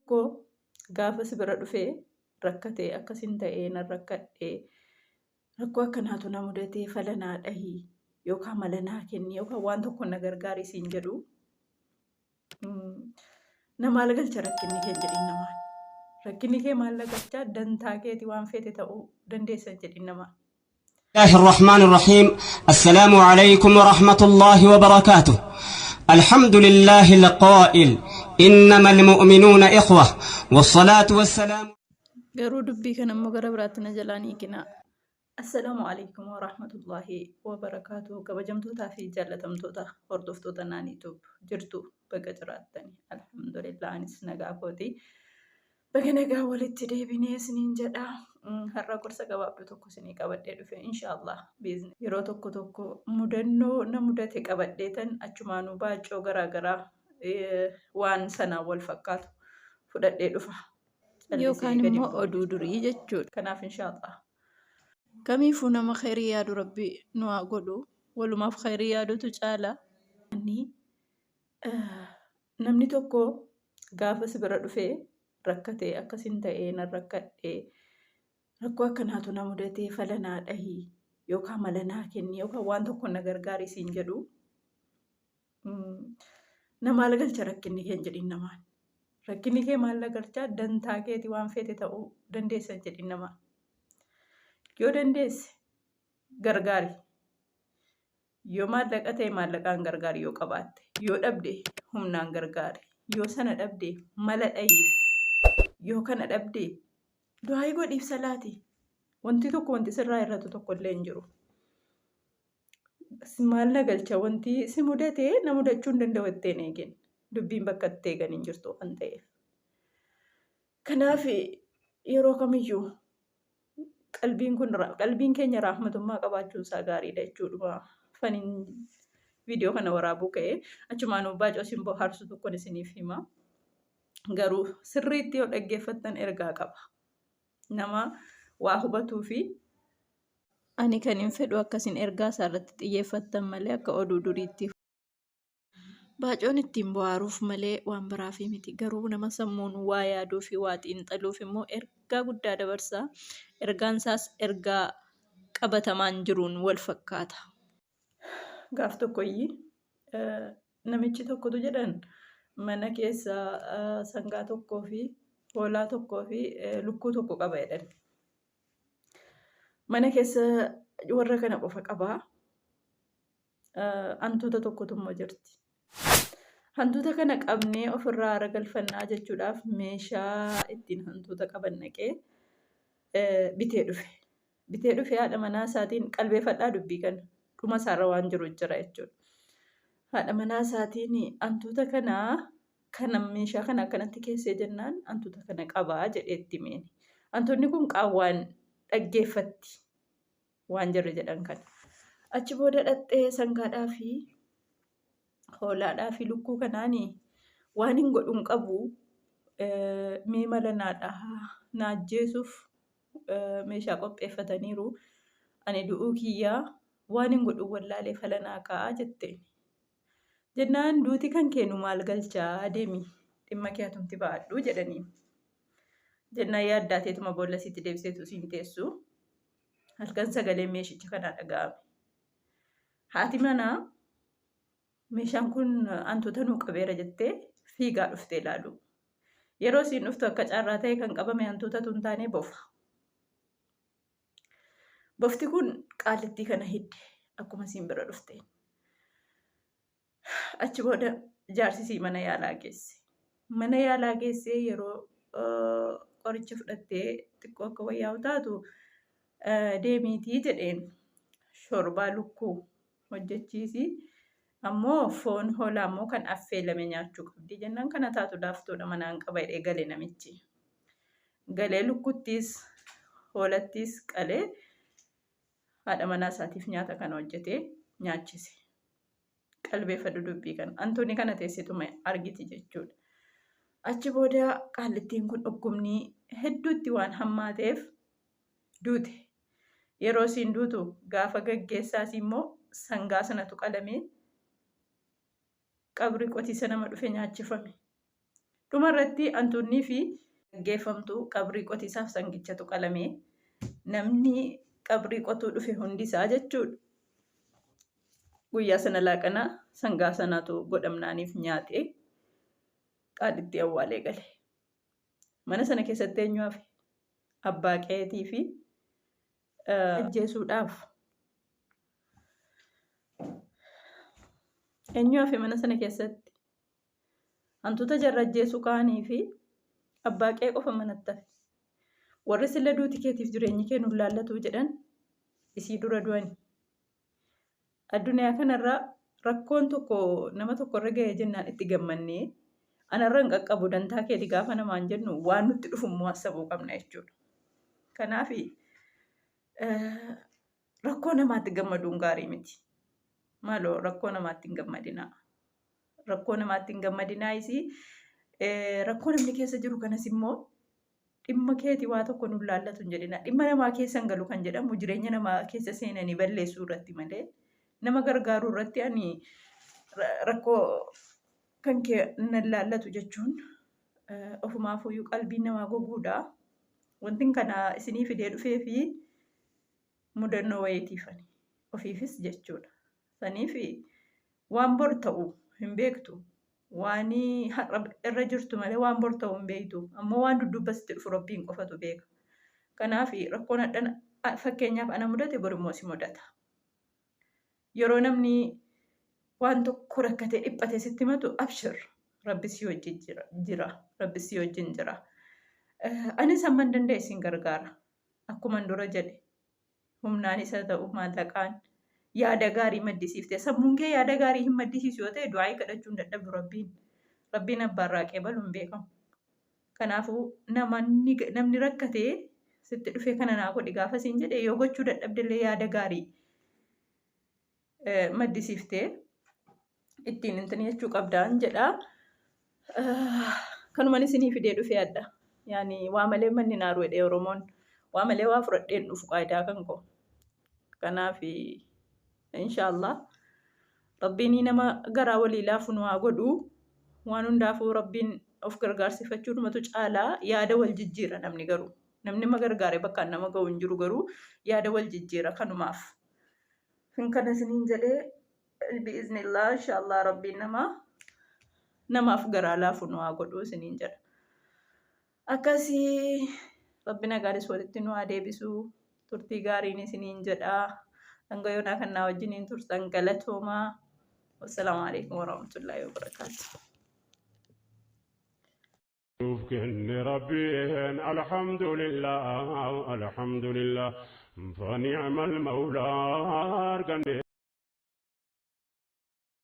Koo gaafa si bira dhufee rakkatee akkasin ta'ee nan rakkadhee rakkoo akkanaatu na mudatee fala naa dhahi yookaan mala naa kenni yookaan waan tokko na gargaari siin jedhu na maal galcha rakkinni kee jedhin namaan. Rakkinni kee maal na galcha dantaa keeti waan feete ta'uu dandeessan jedhin namaan. الله الرحمن الرحيم السلام عليكم ورحمة الله وبركاته الحمد لله القائل إنما المؤمنون إخوة والصلاة والسلام Garuu dubbii kana immoo gara biraatti na jalaan hiikinaa. Assalaamu alaikum warahmatullaahi wabarakaatuh. Kabajamtootaa fi jaallatamtoota hordoftoota Naanii Tube jirtu baga jiraattani. Alhamdulillah anis nagaa kooti. Baga nagaa walitti deebinee isiniin jedha. Har'a gorsa gabaabduu tokko isinii qabadhee dhufe inshaallah biizni. Yeroo tokko tokko mudannoo na mudate qabadheetan achumaanuu baacoo garaa garaa waan sanaan wal fakkaatu fudhadhee dhufa. Callisee Yookaan gadi immoo hin bu'u oduu jechuudha. durii jechuudha. Kanaaf inshaallah. Kamiifuu nama khayrii yaadu Rabbi nu haa godhu. Walumaaf khayrii yaadutu caala. Inni Namni tokko gaafa si bira dhufee rakkatee akkasin ta'ee nan rakkadhee rakkoo akkanaatu na mudatee fala naa dhahi yookaan mala naa kenni yookaan waan tokko na gargaari siin jedhu na maal galcha rakkinni kee hin jedhin namaan. Rakkinni kee maal na galcha dantaa keeti waan feete ta'uu dandeessa hin jedhin namaan. Yoo dandeesse gargaari. Yoo maallaqa ta'e maallaqaan gargaari yoo qabaatte. Yoo dhabde humnaan gargaari. Yoo sana dhabde mala dhahiif. Yoo kana dhabde du'aayii godhiif salaati. Wanti tokko wanti sirraa hir'atu tokko illee hin jiru. Maal na galcha wanti si mudate na mudachuu hin danda'u jettee hin eegin. Dubbiin bakka itti eegan hin jirtu waan ta'eef. Kanaaf yeroo kamiyyuu qalbiin kun qalbiin keenya raahmatummaa qabaachuun isaa gaariidha jechuudhuma faniin viidiyoo kana waraabuu ka'e achumaan baacoo isin bohaarsu tokkon isiniif hima garuu sirriitti yoo dhaggeeffattan ergaa qaba nama waa hubatuu fi Ani kan hin fedhu akka isin ergaa isaa irratti xiyyeeffattan malee akka oduu duriitti. Baacoon ittiin bohaaruuf malee waan biraafii miti. Garuu nama sammuun waa yaaduu fi waa xiinxaluuf immoo ergaa guddaa dabarsa. Ergaan isaas ergaa qabatamaan jiruun wal fakkaata. Gaaf tokkoyyi namichi tokkotu jedhan mana keessa sangaa tokkoo fi hoolaa tokkoo fi lukkuu tokko qaba jedhan. Mana keessa warra kana qofa qabaa. Hantuuta tokkotu immoo jirti. Hantuuta kana qabnee ofirraa haara galfannaa jechuudhaaf meeshaa ittiin hantuuta qaban dhaqee bitee dhufe. Bitee dhufee haadha manaa isaatiin qalbeeffadhaa dubbii kana dhuma isaarra waan jiru jira jechuudha. Haadha manaa isaatiin hantuuta kana kana meeshaa kana akkanatti keessee jennaan hantuuta kana qabaa jedhee itti himeen. Hantuunni kun qaawwaan dhaggeeffatti. waan jarri jedhan kana. Achi booda dhaqxee sangaadhaa fi hoolaadhaa fi lukkuu kanaani waan hin godhu hin qabu mee mala naa dhahaa na ajjeesuuf meeshaa qopheeffataniiru ani du'uu kiyyaa waan hin godhu wallaalee fala naa kaa'aa jetteen. Jennaan duuti kan kee nu maal galchaa deemi dhimma kee atumti ba'adhu jedhaniin. Jennaan yaaddaateetuma boolla sitti deebiseetu siin teessu. Halkan sagaleen meeshicha kanaa dhaga'ame. Haati manaa meeshaan kun hantuuta nuu qabeera jettee fiigaa dhuftee ilaalu. Yeroo isiin dhuftu akka carraa ta'e kan qabame hantuutatu hin taane bofa. Bofti kun qaallittii kana hidde akkuma isiin bira dhufteen. Achi booda jaarsisii mana yaalaa geesse. Mana yaalaa geessee yeroo qoricha fudhattee xiqqoo akka wayyaa'u taatu deemiitii jedheen shorbaa lukkuu hojjechiisi. Ammoo foon hoolaa immoo kan affeelame nyaachuu qabdi jennaan kana taatu laaftuudha manaan qaba jedhee gale namichi. Galee lukkuttiis hoolattiis qalee haadha manaa isaatiif nyaata kana hojjetee nyaachise. Qalbeeffadhu dubbii kana. Antooni kana teessetuma argiti jechuudha. Achi booda qaallittiin kun dhukkubni hedduutti waan hammaateef duute. Yeroo isiin duutu gaafa gaggeessaas immoo sangaa sanatu qalamee qabrii qotiisa nama dhufe nyaachifame. Dhuma irratti hantuunnii fi gaggeeffamtu qabrii qotiisaaf sangichatu qalame. Namni qabrii qotuu dhufe hundi isaa jechuudha. Guyyaa sana laaqana sangaa sanaatu godhamnaaniif nyaate qaalitti awwaalee gale. Mana sana keessatti eenyu hafe? Abbaa qe'eetii fi ajjeesuudhaaf. Eenyu hafe mana sana keessatti? Hantuuta jarra ajjeesuu kaanii fi abbaa qe'ee qofa manatti hafe. Warri silla duuti keetiif jireenyi kee nun laallatuu jedhan isii dura du'ani. Addunyaa kanarra rakkoon tokko nama tokkorra ga'ee jennaan itti gammannee anarra hin qaqqabu dantaa keeti gaafa namaan jennu waan nutti dhufu immoo hassabuu qabna jechuudha. Kanaaf rakkoo namaatti gammaduun gaarii miti. Maaloo rakkoo namaatti hin gammadinaa. Rakkoo namaatti hin gammadinaa isii rakkoo namni keessa jiru kanas immoo dhimma keeti waa tokko nun laallatu hin jedhina. Dhimma namaa keessa hin galu kan jedhamu jireenya namaa keessa seenanii balleessuu irratti malee nama gargaaruu irratti ani rakkoo kan kee nan laallatu jechuun ofumaafuyyuu qalbiin namaa goguudha. Wantin kana isinii fidee dhufee fi mudannoo wayiitiifani ofiifis jechuudha. Saniif waan bor ta'u hin beektu. Waan har'a irra jirtu malee waan bor ta'u hin beektu. Ammoo waan dudduubba sitti dhufu Rabbiin qofatu beeka. Kanaaf rakkoon hadha fakkeenyaaf ana mudate bor immoo si mudata. Yeroo namni waan tokko rakkatee dhiphate sitti himatu abshir Rabbi si wajjin jira. Rabbi si wajjin jira. Anis hamman danda'e sin gargaara. Akkuman dura jedhe humnaanis haa ta'u maallaqaan yaada gaarii maddisiifte sammuun kee yaada gaarii hin maddisiisu yoo ta'e du'aa'ii kadhachuu hin dadhabdu rabbiin rabbiin abbaarraa qeebalu hin beekamu. Kanaafuu namanni namni rakkatee sitti dhufee kana naa godhi gaafa siin jedhe yoo gochuu dadhabdellee yaada gaarii maddisiiftee ittiin intini jechuu qabdaan jedha. Kanuman isinii fidee dhufee adda. Yaani waa malee manni naaru jedhee Oromoon waa malee waa fudhadheen dhufu qaayidaa kan koo. Kanaaf inshaallah Rabbiin nama garaa walii laafu nu haa godhu. Waan hundaafuu Rabbiin of gargaarsifachuudhumatu caalaa yaada wal jijjiira namni garuu. Namni nama gargaare bakkaan nama ga'u hin jiru garuu yaada wal jijjiira kanumaaf. Fin kana isiniin jedhee bi'iznillah inshaallah Rabbiin nama namaaf garaa laafu nu haa godhu isiniin jedha. Akkasii Rabbi nagaanis walitti nu haa deebisu turtii gaariin isiniin jedha. Hanga yoonaa kan naa wajjiniin turtan galatoomaa. Wassalaamu alaikum warahmatullaahi wabarakaatuh. Nuuf kenne Rabbiin alhamdulillah alhamdulillah fa ni'mal mawlaa arganne.